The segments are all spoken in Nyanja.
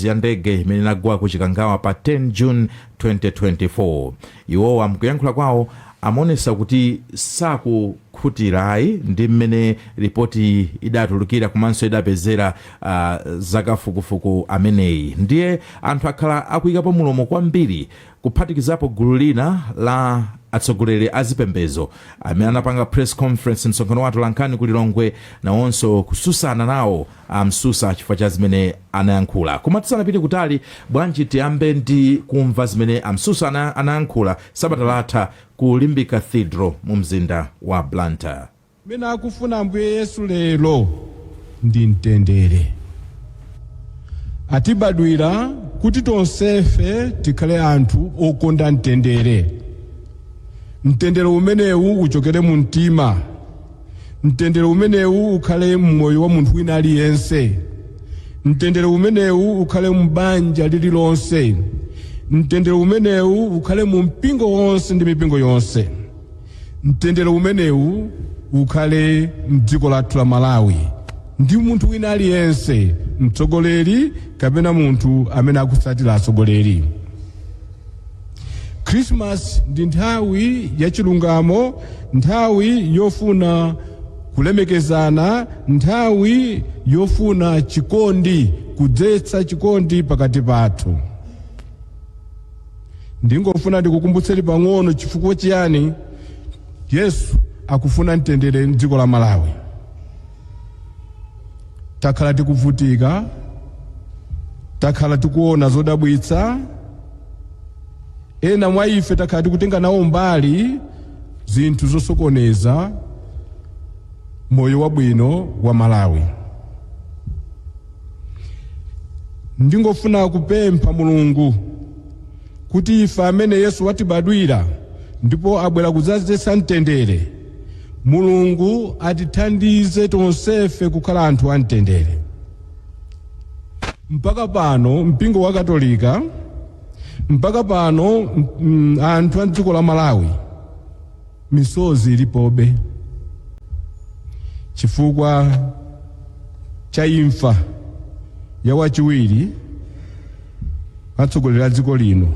ngozi ya ndege imene inagwa ku Chikangawa pa 10 June 2024. Iwowa mkuyankhula kwawo amaonesa kuti sakukhutirayi ndi mmene ripoti idatulukira komanso idapezera zakafukufuku ameneyi. Ndiye anthu akhala akuyikapo mulomo kwambiri, kuphatikizapo gulu lina la atsogoleri a zipembedzo amene anapanga press conference, msonkhano wa atolankhani ku Lilongwe, nawonso kususana nawo a Msusa chifukwa cha zimene anayankhula. Koma tisanapite kutali, bwanji tiyambe ndi kumva zimene a Msusa anayankhula sabata latha ku Limbe Cathedral mu mzinda wa Blantyre. Mene akufuna Ambuye Yesu lero ndi mtendere. Atibadwira kuti tonsefe tikhale anthu okonda mtendere. Mtendere umenewu uchokere mu mtima. Mtendere umenewu ukhale mmoyo wa munthu wina aliyense. Mtendere umenewu ukhale m'banja lililonse. Mtendere umenewu ukhale mu mpingo wonse ndi mipingo yonse. Mtendere umenewu ukhale mdziko lathu la Malawi ndi munthu wina aliyense, mtsogoleri kapena munthu amene akutsatira atsogoleri. Christmas ndi nthawi yachilungamo, nthawi yofuna kulemekezana, nthawi yofuna chikondi, kudzetsa chikondi pakati pathu. Ndingofuna ndikukumbutseni pang'ono chifukwa chiyani Yesu akufuna mtendere mdziko la Malawi. Takhala tikuvutika, takhala tikuona zodabwitsa, ena mwa ife takhala tikutenga nawo mbali zinthu zosokoneza moyo wabwino wa Malawi. Ndingofuna kupempha Mulungu kuti ife amene Yesu watibadwira ndipo abwera kudzazetsa mtendere, Mulungu atithandize tonsefe kukhala anthu a mtendere. Mpaka pano mpingo wa Katolika, mpaka pano anthu a dziko la Malawi, misozi ilipobe chifukwa cha imfa ya wachiwiri atsogoleri a dziko lino,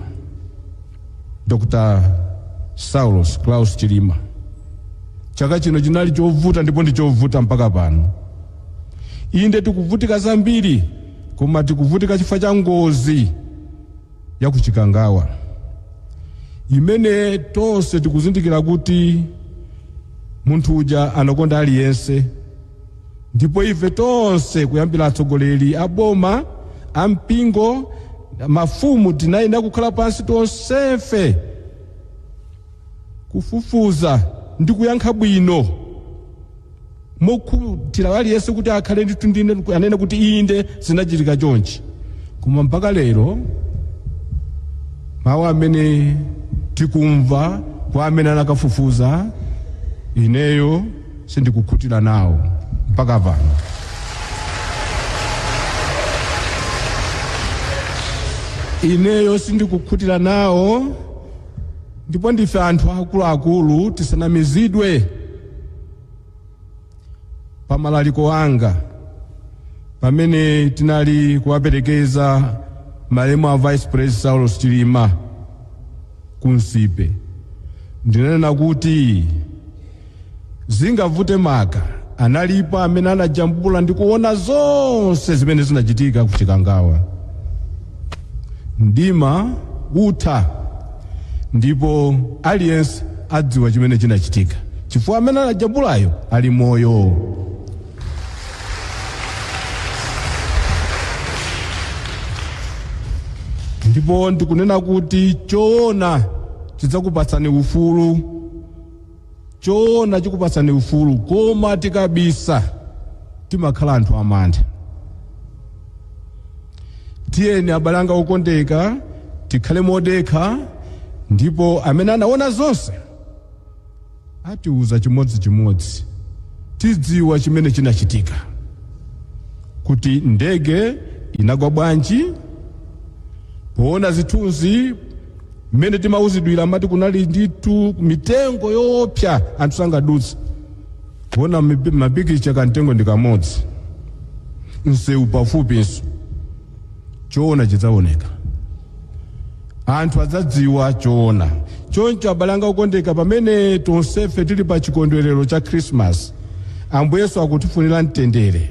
Dr. Saulos Klaus Chilima. Chaka chino chinali chovuta ndipo ndi chovuta mpaka pano. Inde tikuvutika zambiri, koma tikuvutika chifukwa cha ngozi ya kuchikangawa imene tonse tikuzindikira kuti munthu uja anakonda aliyense, ndipo ife tonse kuyambira atsogoleri a boma, a mpingo, mafumu, tinayenera kukhala pansi tonsefe kufufuza ndi kuyankha bwino mokhutira aliyense kuti akhale ndithu ndine anene kuti inde zinachitika chonchi. Koma mpaka lero mawu amene tikumva kwa amene anakafufuza, ineyo sindikukhutira nawo mpaka pano. Ineyo sindikukhutira nawo, ndipo ndife anthu akuluakulu, tisanamizidwe. Pamalaliko anga pamene tinali kuwaperekeza malemu a Vice President Saulos Chilima ku Nsipe, ndinanena kuti zingavute maka analipo amene anajambula ndi kuona zonse zimene zinachitika ku Chikangawa. Mdima utha ndipo aliyense adziwa chimene chinachitika, chifukwa amene anajambulayo ali moyo. Ndipo ndikunena kuti choona chidzakupatsani ufulu, choona chikupatsani ufulu, koma tikabisa timakhala anthu amantha. Tiyeni abale anga okondeka, tikhale modekha, ndipo amene anaona zonse atiuza chimodzimodzi, tidziwa chimene chinachitika, kuti ndege inagwa bwanji. Poona zithunzi mmene timauzidwira, amati kunali ndithu mitengo yoopsa, anthu sangadutse. Kuona mapikicha, kamtengo ndi kamodzi, msewu pafupinso. Choona chidzaoneka, anthu adzadziwa choona. Choncho, abale anga okondeka, pamene tonsefe tili pa chikondwerero cha Christmas, Ambuye Yesu akutifunira mtendere.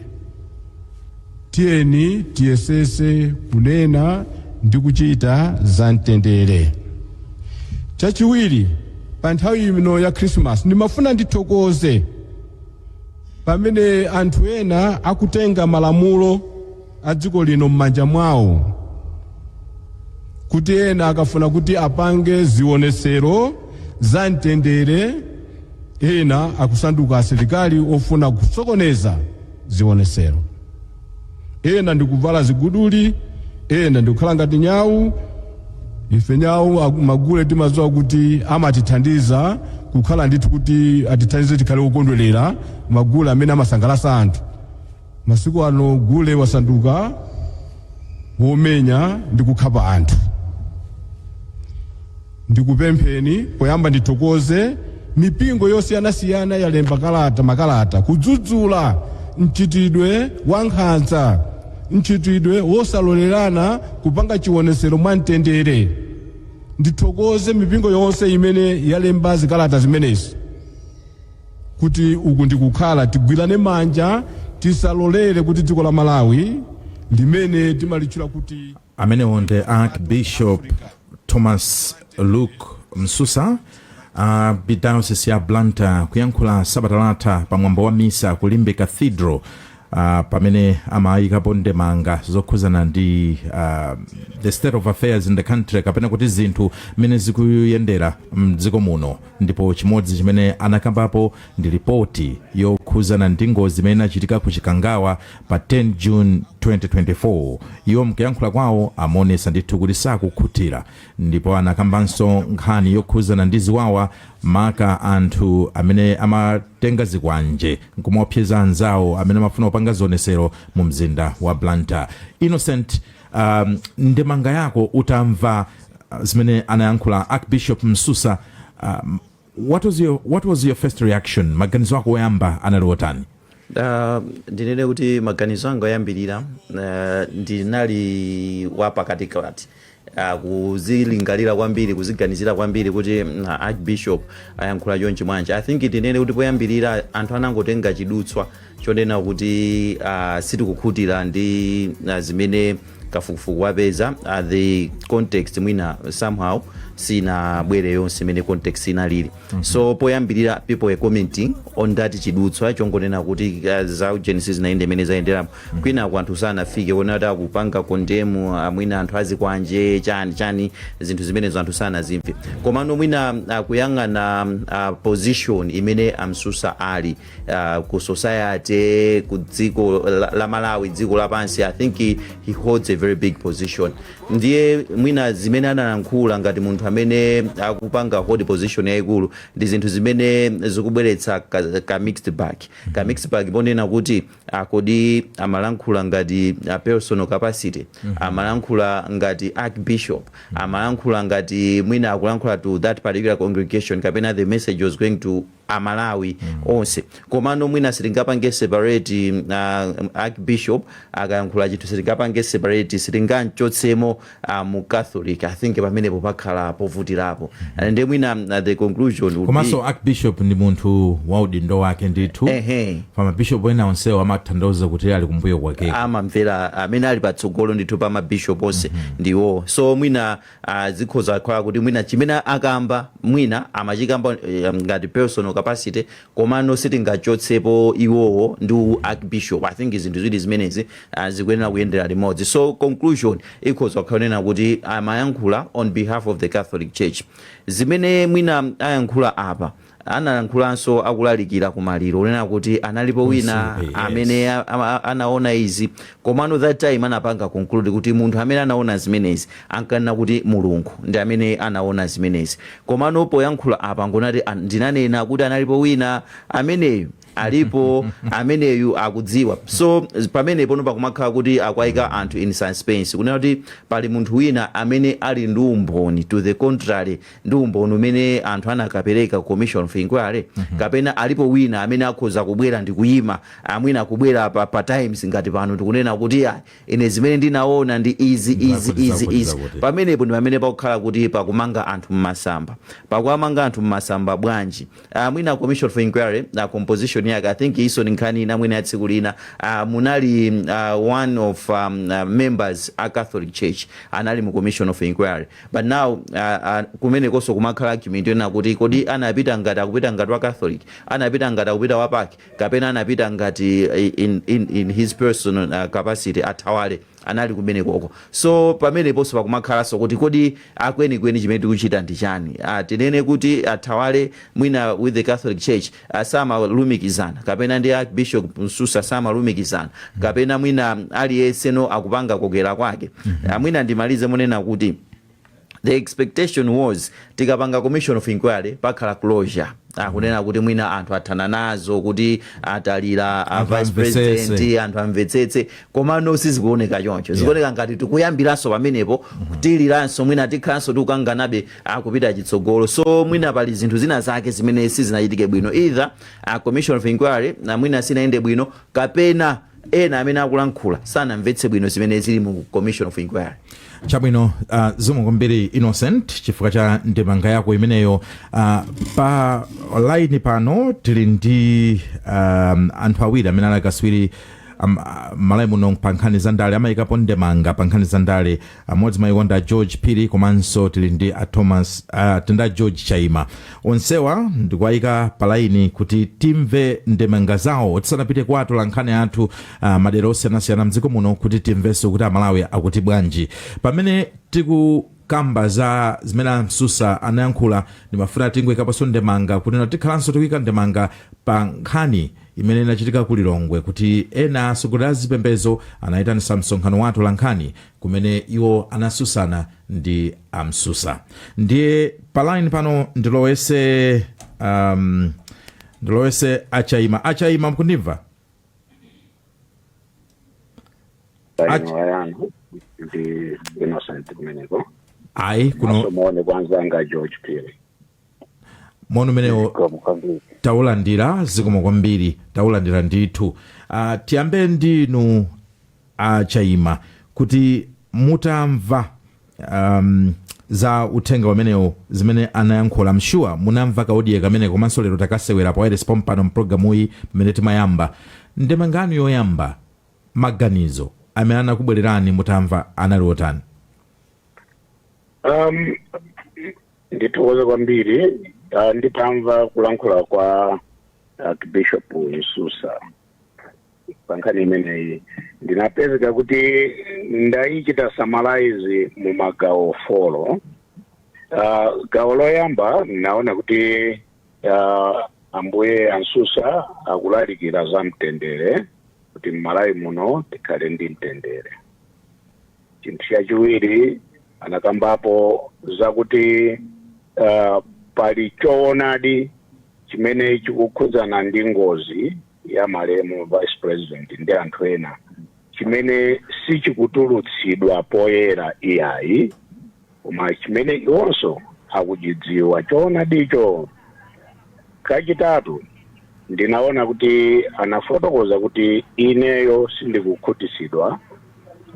Tiyeni tiyesese kunena ndi kuchita za mtendere. Chachiwiri, pa nthawi ino ya Christmas ndimafuna ndithokoze pamene anthu ena akutenga malamulo a dziko lino m'manja mwawo, kuti ena akafuna kuti apange zionesero za mtendere, ena akusanduka asilikali ofuna kusokoneza zionesero, ena ndikuvala ziguduli, ena ndikukhala ngati nyawu. Ife nyawu, magule, timadziwa kuti amatithandiza kukhala ndithu kuti atithandize tikhale okondwerera, magule amene amasangalatsa anthu. Masiku ano gule wasanduka womenya ndi kukhapa anthu. Ndikupempheni, poyamba ndithokoze mipingo yosiyanasiyana yalemba kalata, makalata kudzudzula mchitidwe wa nkhanza, mchitidwe wosalolerana kupanga chionesero mwa mtendere. Ndithokoze mipingo yonse imene yalemba zikalata zimenezi kuti uku ndikukhala tigwirane manja, tisalolere kuti dziko la Malawi limene timalitchula kuti Amenewo ndi Archbishop Thomas Luke Msusa a Diocese ya Blantyre kuyankhula sabata latha pamwambo wa misa ku Limbe Cathedral, pamene amayikapo ndemanga zokhuzana ndi the state of affairs in the country, kapena kuti zinthu mmene zikuyendera mdziko muno. Ndipo chimodzi chimene anakambapo ndi ripoti yokhuzana ndi ngozi imene inachitika ku Chikangawa pa 10 June 2024. Iwo mkuyankhula kwawo amaonesa ndithu kuti sakukhutira, ndipo anakambanso nkhani yokhuzana ndi ziwawa, maka anthu amene amatenga zikwanje nkumaopseza anzawo amene amafuna kupanga zionesero mu mzinda wa Blantyre. Innocent, ndemanga yako utamva zimene anayankhula Archbishop Msusa, what was your first reaction? Maganizo ako oyamba anali otani? Ndinene kuti maganizo anga oyambirira, ndinali wapakatikati, kuzilingalira kwambiri, kuziganizira kwambiri kuti Archbishop ayankhula chonchi mwanji. I think ndinene kuti poyambirira anthu anangotenga chidutswa chonena kuti sitikukhutira ndi zimene kafukufuku wapeza. The context mwina somehow sinabwere yonse imene context inalili. So poyambirira people were commenting on that chidutswa chongonena kuti za genesis zinayenda imene zayenderamo. Kwinaku anthu sanafike kuona kuti akupanga condemn mwina anthu azikwanje, chani chani, zinthu zimenezo anthu sanazimve. Komano mwina kuyang'ana position imene amsusa ali ku society, ku dziko la Malawi, dziko lapansi, I think he holds a very big position. Ndiye mwina zimene analankhula ngati munthu amene akupanga hold position yayikulu ndi zinthu zimene zikubweretsa ka mixed bag, ka mixed bag ponena kuti akodi amalankhula ngati a personal capacity, amalankhula ngati archbishop, amalankhula ngati mwina akulankhula to that particular congregation, kapena the message was going to Amalawi onse. Komano mwina sitingapange separate archbishop akayankhula chinthu, sitingapange separate, sitingamchotsemo mu Catholic. I think pamenepo pakhala povutirapo. Ndiye mwina the conclusion would be, Komanso archbishop ndi munthu wa udindo wake ndithu. Pa mabishop ena onsewo amatanthauza kuti ali kumbuyo kwake. Amamvera amene ali patsogolo ndithu pa mabishop onse ndiwo. So mwina zikhoza kukhala kuti mwina chimene akamba mwina amachikamba ngati personal capacity, komano sitingachotsepo iwowo ndi archbishop. I think zinthu ziwiri zimenezi zikuyenera kuyendera limodzi. So conclusion ikhoza kukhala kuti amayankhula on behalf of the Catholic Church. Zimene mwina ayankhula apa, analyankhulanso akulalikira kumaliro unena kuti analipo wina Yes. amene anaona izi. Komano that time anapanga conclude kuti munthu amene anaona zimenezi ankanena kuti Mulungu ndi amene anaona zimenezi. Komano poyankhula apa ngonati, "Ndinanena kuti analipo wina ameneyo." Alipo ameneyu akudziwa. So pamenepo pakumakhala kuti akuwayika anthu in suspense, kunena kuti pali munthu wina amene ali ndi umboni to the contrary ndi umboni umene anthu anakapereka ku commission of inquiry, kapena alipo wina amene akhoza kubwera ndi kuyima, amwina akubwera pa Times ngati pano ndikunena kuti, "Ah, ine zimene ndinaona ndi izi, izi, Zakuti, izi, zakuti, izi." zakuti. Pamenepo ndi pamene pakukhala kuti pakumanga anthu mmasamba. Pakuamanga anthu mmasamba bwanji? Mwina commission of inquiry, composition yake, I think iso ni nkhani ina mwina ya tsiku lina. Munali one of members a Catholic Church anali mu commission of inquiry, but now kumenekonso kumakhala argument yonena kuti kodi anapita ngati akupita ngati wa Catholic, anapita ngati akupita wa PAC, kapena anapita ngati in his personal capacity? Athawale anali kumenekoko. So pameneponso pakumakhalanso kuti kodi akwenikweni chimene tikuchita ndi chani? Tinene kuti athawale mwina with the Catholic Church samalumikizana, kapena ndi Archbishop Msusa samalumikizana, kapena mwina aliyeseno akupanga kokera kwake? Mwina ndimalize munena kuti the expectation was tikapanga commission of inquiry pakhala closure, akunena kuti mwina anthu athana nazo, kuti atalira a Anthu vice amvetsetse. president, anthu amvetsetse. Komano sizikuoneka choncho. Zikuoneka ngati tikuyambiranso pamenepo, tiliranso, mwina tikhalanso tikukanganabe akupita chitsogolo. So mwina pali zinthu zina zake zimene sizinachitike bwino, either a commission of inquiry na mwina sinayende bwino, kapena ena amene akulankhula sanamvetse bwino zimene zili mu commission of inquiry. Chabwino, zikomo kwambiri, Innocent, chifukwa cha ndemanga yako imeneyo. Pa line pano tili ndi anthu awiri amene ali akaswiri Malawi muno pa nkhani za ndale, amayikapo ndemanga pa nkhani za ndale. Amodzi mwa iwo ndi a George Phiri, komanso tili ndi a Thomas, tili ndi a George Chaima. Onsewa ndikuwayika pa line kuti timve ndemanga zawo tisanapite kwa atolankhani athu madera osiyanasiyana mdziko muno, kuti timvenso kuti Amalawi akuti bwanji. Pamene tikukamba za zimene Amsusa anayankhula, ndimafuna tingoyikaponso ndemanga kuti tikhalanso tikuyika ndemanga pa nkhani imene inachitika ku Lilongwe, kuti ena atsogoleri a zipembedzo anayitanisa msonkhano wa atolankhani kumene iwo anasusana ndi Amsusa. Ndiye pa line pano ndilowese Achaima. Achaima, mukundimva? Ayanu ndi Innocent kumeneko. Ayi, kuno. Masomone kwanzanga George Phiri. Moni umenewo. Zikomo kwambiri. Taulandira, zikomo kwambiri, taulandira ndithu. Tiyambe ndinu Achaima, kuti mutamva za uthenga umenewo, zimene anayankhula mshuwa, munamva ka audio kamene, komanso lero takasewera pa wireless pompano mpulogalamuyi pamene timayamba. Ndemanga yanu yoyamba, maganizo amene anakubwererani mutamva anali otani? Ndithokoze kwambiri. Nditamva kulankhula kwa Archbishop Msusa pa nkhani imeneyi, ndinapezeka kuti ndayichita summarize mu magawo 4. Gawo loyamba, naona kuti ambuye Ansusa akulalikira za mtendere, kuti m'Malawi muno tikhale ndi mtendere. Chinthu chachiwiri, anakambapo zakuti pali choonadi chimene chikukhudzana ndi ngozi ya malemu vice president ndi anthu ena chimene sichikutulutsidwa poyera iyayi, koma chimene iwonso akuchidziwa choonadicho. Kachitatu, ndinaona kuti anafotokoza kuti ineyo sindikukhutitsidwa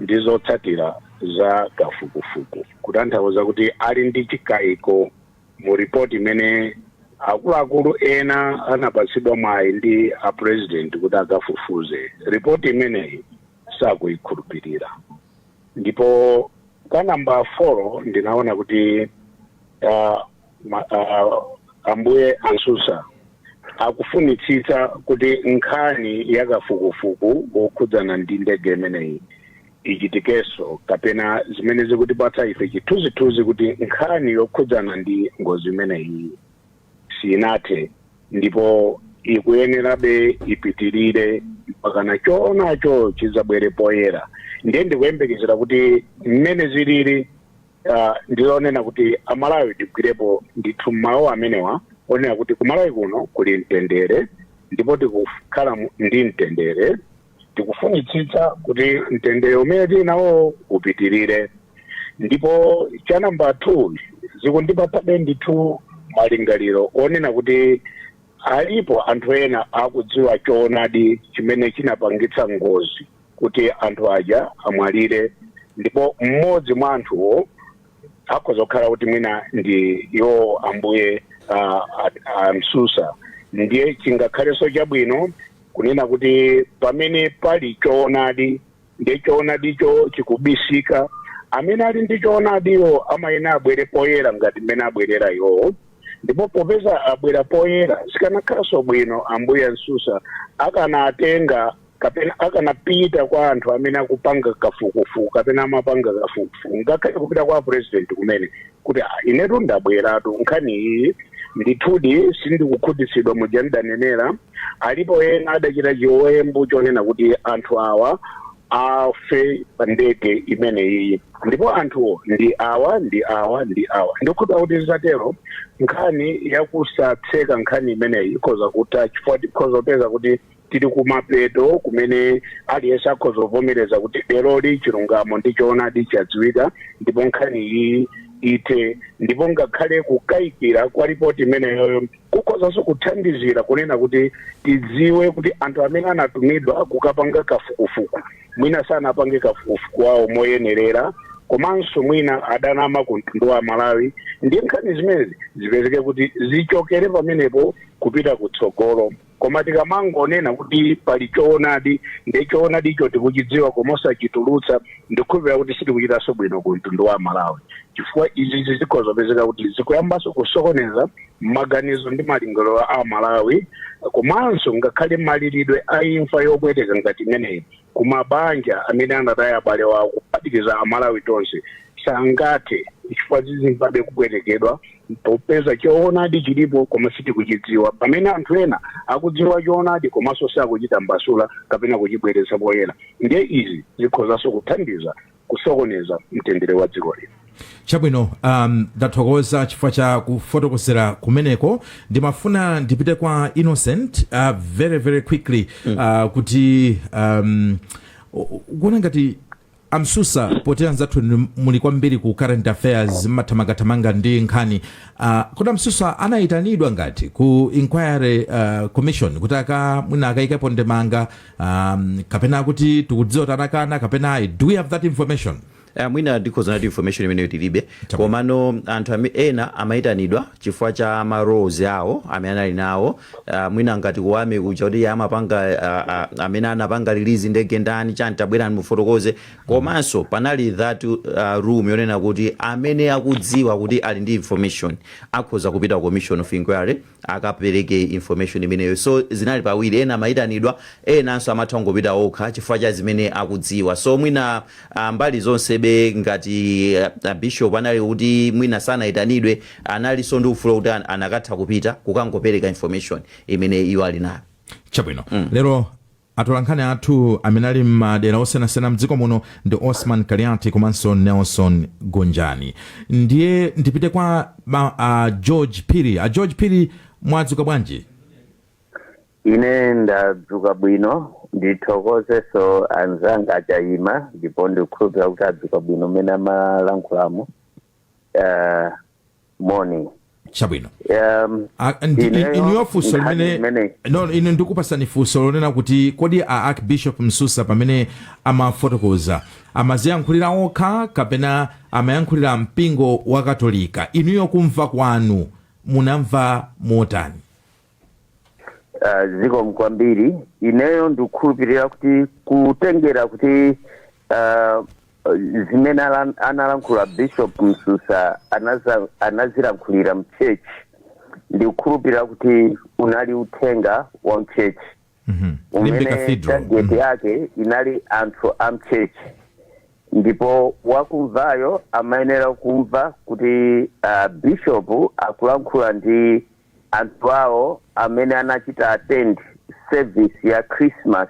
ndi zotsatira za kafukufuku, kutanthauza kuti ali ndi chikayiko mu ripoti imene akuluakulu ena anapatsidwa mwayi ndi a president kuti akafufuze. Ripoti imeneyi sakuyikhulupirira. Ndipo ka namba 4, ndinaona kuti ambuye Ansusa akufunitsitsa kuti nkhani ya kafukufuku wokhudzana ndi ndege imeneyi ichitikenso, kapena zimene zikutipatsa ife chithunzithunzi kuti nkhani yokhudzana ndi ngozi imeneyi sinathe ndipo ikuyenerabe ipitirire mpakana choonacho chidzabwere poyera. Ndiye ndikuyembekezera kuti mmene zilili, ndilonena kuti Amalawi tigwirepo ndithu mawu amenewa onena kuti kumalawi kuno kuli mtendere. Ndipo tikukhala ndi mtendere, tikufunitsitsa kuti mtendere umene tili nawo upitirire. Ndipo cha namba 2, zikundipatsabe ndithu malingaliro onena kuti alipo anthu ena akudziwa choonadi chimene chinapangitsa ngozi kuti anthu aja amwalire, ndipo mmodzi mwa anthuwo akhoza kukhala kuti mwina ndi iwo ambuye Msusa. Ndiye chingakhalenso chabwino kunena kuti pamene pali choonadi, ndiye choonadicho chikubisika, amene ali ndi choonadiyo amayenera abwere poyera ngati mmene abwerera iwowo. Ndipo popeza abwera poyera, zikanakhalanso bwino ambuye Msusa akanatenga kapena akanapita kwa anthu amene akupanga kafukufuku kapena amapanga kafukufuku, ngakhale kupita kwa president kumene kuti, "Ah, inetu ndabweratu, nkhani iyi ndithudi sindikukhutitsidwa muja ndidanenera. Alipo ena adachita chiwembu chonena kuti anthu awa afe pa ndege imeneyi, ndipo anthuwo ndi awa, ndi awa, ndi awa." Ndikukhulupirira kuti zitatero, nkhani yakusatseka nkhani imeneyi ikhoza kutha, chifukwa tikhoza kupeza kuti tili kumapeto kumene aliyense akhoza kuvomereza kuti leroli chilungamo ndi choonadi chadziwika, ndipo nkhani iyi ithe. Ndipo ngakhale kukayikira kwa ripoti imeneyoyo kukhozanso kuthandizira kunena kuti tidziwe kuti anthu amene anatumidwa kukapanga kafukufuku mwina sanapange kafukufuku wawo moyenerera, komanso mwina adanama ku mtundu wa Malawi. Ndiye nkhani zimenezi zipezeke kuti zichokere pamenepo kupita kutsogolo. Koma tikamangonena kuti pali choonadi, ndiye choonadicho tikuchidziwa koma osachitulutsa, ndikukhulupirira kuti sitikuchitanso bwino ku mtundu wa Malawi, chifukwa izizi zikhoza kupezeka kuti zikuyambanso kusokoneza maganizo ndi malingaliro a Malawi, komanso ngakhale maliridwe a imfa yopweteka ngati imeneyi kumabanja amene anataya abale wawo, kuphatikiza Amalawi tonse, sangathe, chifukwa zizimvabe kupwetekedwa popeza choonadi chilipo koma sitikuchidziwa, pamene anthu ena akudziwa choonadi komanso sakuchita mbasula kapena kuchibweretsa poyera. Ndiye izi zikhozanso kuthandiza kusokoneza mtendere wa dziko lino. Chabwino, ndathokoza chifukwa cha kufotokozera kumeneko. Ndimafuna ndipite kwa Innocent very very quickly kuti ukuona ngati amsusa, poti anzathu muli kwambiri ku current affairs, mmathamangathamanga ndi nkhani, kodi amsusa anayitanidwa ngati ku inquiry commission kuti aka mwina akayikepo ndemanga, kapena kuti tikudziwa kuti anakana kapena ayi? Do we have that information? Mwina ndikhoza nati information imeneyo tilibe. Komano anthu ena amayitanidwa chifukwa cha ma roles awo amene anali nawo, mwina ngati kuwame kuja kuti iye amapanga amene anapanga release ndege ndani, chani, tabwerani mufotokoze. Komanso panali that room yonena kuti amene akudziwa kuti ali ndi information akhoza kupita ku commission of inquiry akapereke information imeneyo. So zinali pawiri, ena amayitanidwa, enanso amatha kungopita okha chifukwa cha zimene akudziwa. So mwina mbali zonsebe, ngati bishop anali kuti mwina sanayitanidwe, analinso ndi ufulu kuti anakatha kupita kukangopereka information imene iwo ali nayo. Chabwino. Lero atolankhani athu amene ali m'madera osiyanasiyana mdziko muno ndi Osman Kaliati komanso Nelson Gonjani. Ndiye ndipite kwa George Phiri. A George Phiri, mwadzuka bwanji? Ine ndadzuka bwino, ndithokozeso anzanga achayima, ndipo ndikukhulupirira kuti adzuka bwino mmene amalankhulamo. Morning. Chabwino. Ineyo Inuyo funso nkhani limene imene no, ine ndikupasani funso lonena kuti kodi a Archbishop Msusa pamene amafotokoza amaziyankhulira okha kapena amayankhulira mpingo wa Katolika? Inuyo kumva kwanu munamva motani? Zikomo kwambiri. Ineyo ndikukhulupirira kuti kutengera kuti zimene analankhula Bishop Msusa anazilankhulira mchurch, ndikukhulupirira kuti unali uthenga wa mchurch Limbe umene Cathedral. target yake inali anthu a mchurch, ndipo wakumvayo amayenera kumva kuti bishop akulankhula ndi anthu awo amene anachita attend service ya Christmas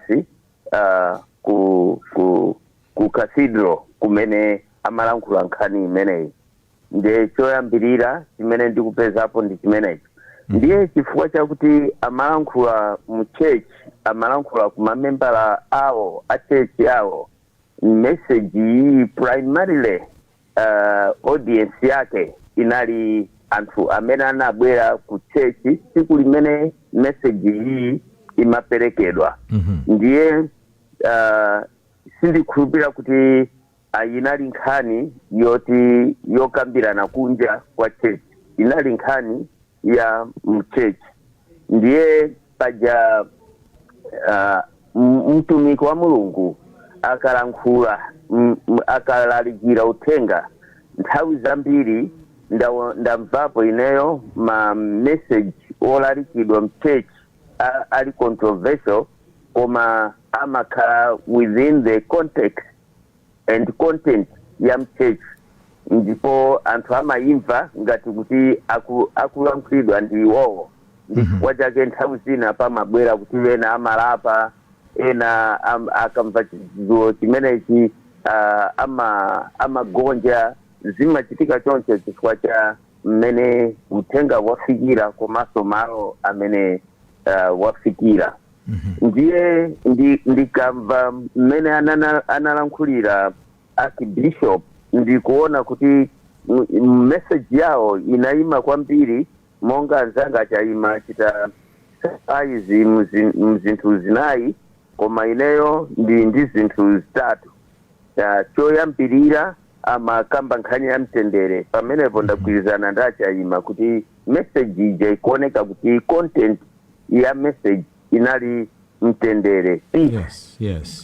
ku cathedral kumene amalankhula nkhani imeneyi. Ndiye choyambirira chimene ndikupezapo ndi chimenecho. Ndiye chifukwa chakuti amalankhula mu church, amalankhula ku mamembala awo a church yawo, message iyi primarily audience yake inali anthu amene anabwera ku church tsiku limene message iyi imaperekedwa. Ndiye sindikhulupirira kuti inali nkhani yoti yokambirana kunja kwa church, inali nkhani ya mchurch. Ndiye paja mtumiki wa Mulungu akalankhula, akalalikira uthenga, nthawi zambiri ndamvapo ineyo ma message olalikidwa mchurch ali controversial, koma amakhala within the context and content ya mchurch, ndipo anthu amayimva ngati kuti akulankhulidwa ndi iwowo. Ndi chifukwa chake nthawi zina pamabwera kuti ena amalapa, ena akamva chidziwo chimenechi amagonja. Zimachitika choncho chifukwa cha mmene uthenga wafikira komanso malo amene wafikira. Ndiye ndikamva mmene analankhulira archbishop, ndikuona kuti message yawo inayima kwambiri, monga anzanga achayima chita aizi mzinthu zinayi, koma ineyo ndi zinthu zitatu. Choyambirira, amakamba nkhani ya mtendere. Pamenepo ndagwirizana ndi achayima kuti message ija ikuoneka kuti content ya message inali mtendere, peace.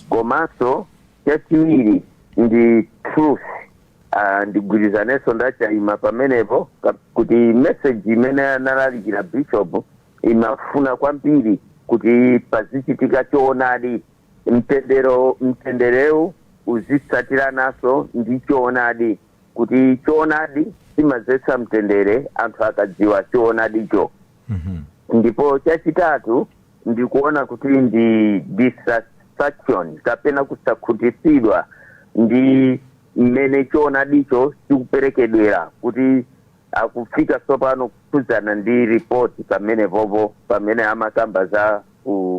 Komanso chachiwiri ndi truth. Ndigwirizanenso ndachayima pamenepo kuti message imene analalikira bishop imafuna kwambiri kuti pazichitika choonadi. Mtendero, mtenderewu uzitsatirananso ndi choonadi, kuti choonadi chimadzetsa mtendere anthu akadziwa choonadicho. Ndipo chachitatu, ndikuona kuti ndi dissatisfaction kapena kusakhutitsidwa ndi mmene choonadicho chikuperekedwera, kuti akufika tsopano kukhudzana ndi ripoti pamenepopo, pamene amakamba za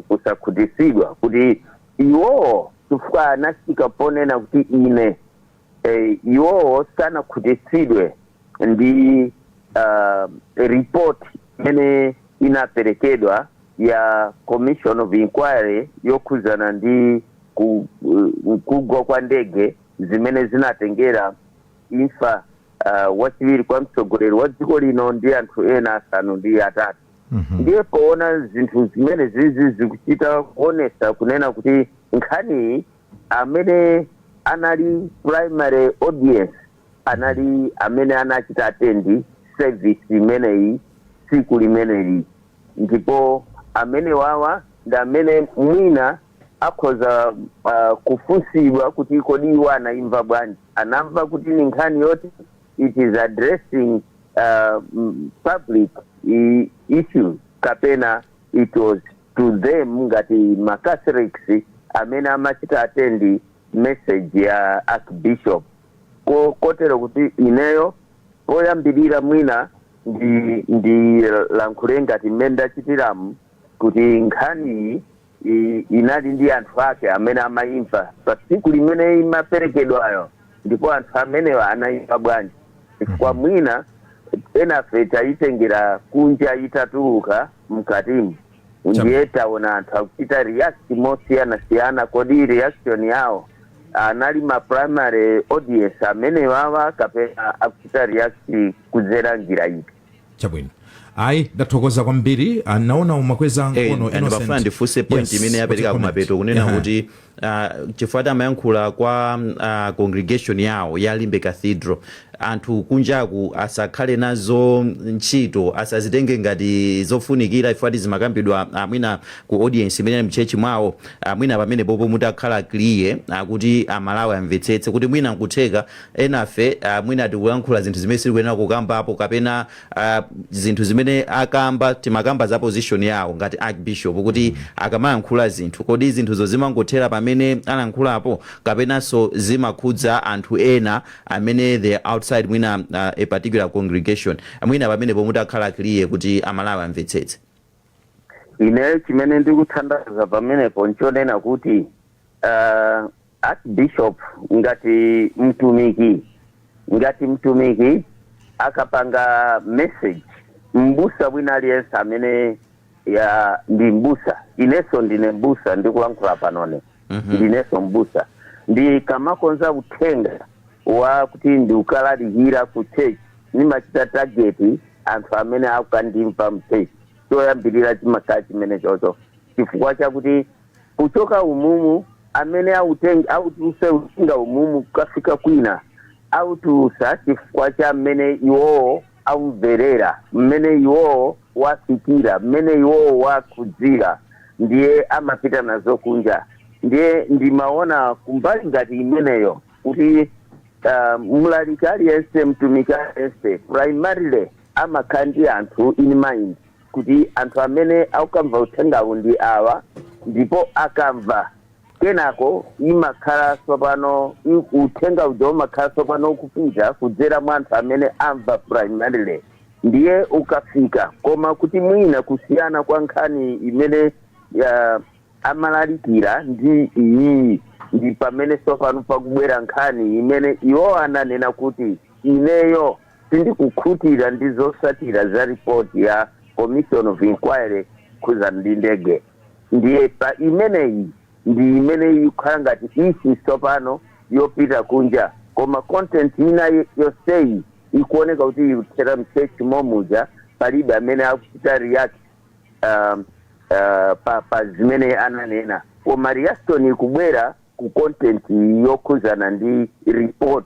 kusakhutitsidwa kuti iwowo, chifukwa anafika ponena kuti ine iwowo sanakhutitsidwe ndi report imene inaperekedwa ya commission of inquiry yokhudzana ndi kugwa kwa ndege zimene zinatengera imfa wachiwiri kwa mtsogoleri wa dziko lino ndi anthu ena asanu ndi atatu. Ndiye poona zinthu zimene zizi zikuchita kuonesa kunena kuti nkhaniyi amene anali primary audience anali amene anachita attend service imeneyi tsiku limeneli, ndipo amene wawa ndi amene mwina akhoza kufunsidwa kuti kodi iwo anayimva bwanji, anamva kuti ni nkhani yoti it is addressing public issues kapena it was to them ngati macatholics amene amachita attend message ya archbishop. Kotero kuti ineyo poyambirira mwina ndi lankhule ngati mmene ndachitiramu kuti nkhaniyi inali ndi anthu ake amene amayimva pa tsiku limene imaperekedwayo, ndipo anthu amenewa anayimva bwanji, chifukwa mwina enafe tayitengera kunja itatuluka mkatimu. Ndiye taona anthu akuchita react mosiyanasiyana. Kodi reaction yawo anali ma primary audience amene wawa kapena akuchita react kudzera njira ipi? Chabwino, ayi, ndathokoza kwambiri. Naona umakweza mkono. Ndipafuna ndifunse point imene yapereka kumapeto kunena kuti chifukwa amayankhula kwa congregation yawo ya Limbe Cathedral, anthu kunjaku asakhale nazo ntchito, asazitenge ngati zofunikira ifati zimakambidwa mwina ku audience imene ali mchurch mwawo. Mwina pamene popo mutakhala clear kuti Amalawi amvetsetse kuti mwina nkutheka enafe mwina tikuyankhula zinthu zimene sitikuyenera kukambapo, kapena zinthu zimene akamba, timakamba za position yawo ngati archbishop, kuti akamayankhula zinthu, kodi zinthuzo zimangothera pamene amene alankhulapo, kapenanso zimakhudza anthu ena amene they are outside mwina a particular congregation? Mwina pamenepo mutakhala clear kuti Amalawi amvetsetse. Ine chimene ndikuthandaza pamenepo nchonena kuti archbishop ngati mtumiki akapanga message, mbusa wina aliyense amene ya ndi mbusa, inenso ndine mbusa, ndikulankhula panone, ndinenso mbusa, ndikamakonza uthenga wa kuti ndiukalalikira ku church, nimachita target anthu amene akukandimva mchurch. Choyambirira chimakhala chimene chocho, chifukwa chakuti kuchoka umumu amene autenga autuse uthenga umumu kukafika kwina, autusa chifukwa cha mmene iwowo aumverera, mmene iwowo wafikira, mmene iwowo wakhudzira, ndiye amapita nazo kunja. Ndiye ndimaona kumbali ngati imeneyo kuti mlaliki aliyense, mtumiki aliyense, primarily amakhala ndi anthu in mind, kuti anthu amene akukamva uthengawu ndi awa. Ndipo akamva, kenako imakhala tsopano uthenga uja umakhala tsopano ukupita kudzera mwa anthu amene amva primarily, ndiye ukafika. Koma kuti mwina kusiyana kwa nkhani imene ya amalalikira ndi iyi, ndi pamene tsopano pakubwera nkhani imene iwo ananena kuti ineyo sindikukhutira ndi zotsatira za ripoti ya commission of inquiry khuza ndi ndege. Ndiye pa imeneyi ndi imene ikukhala ngati issue tsopano yopita kunja, koma content ina yonseyi ikuoneka kuti ikuthera mchurch momuja, palibe amene akuchita react pa zimene ananena, koma reaction ikubwera ku content yokhuzana ndi report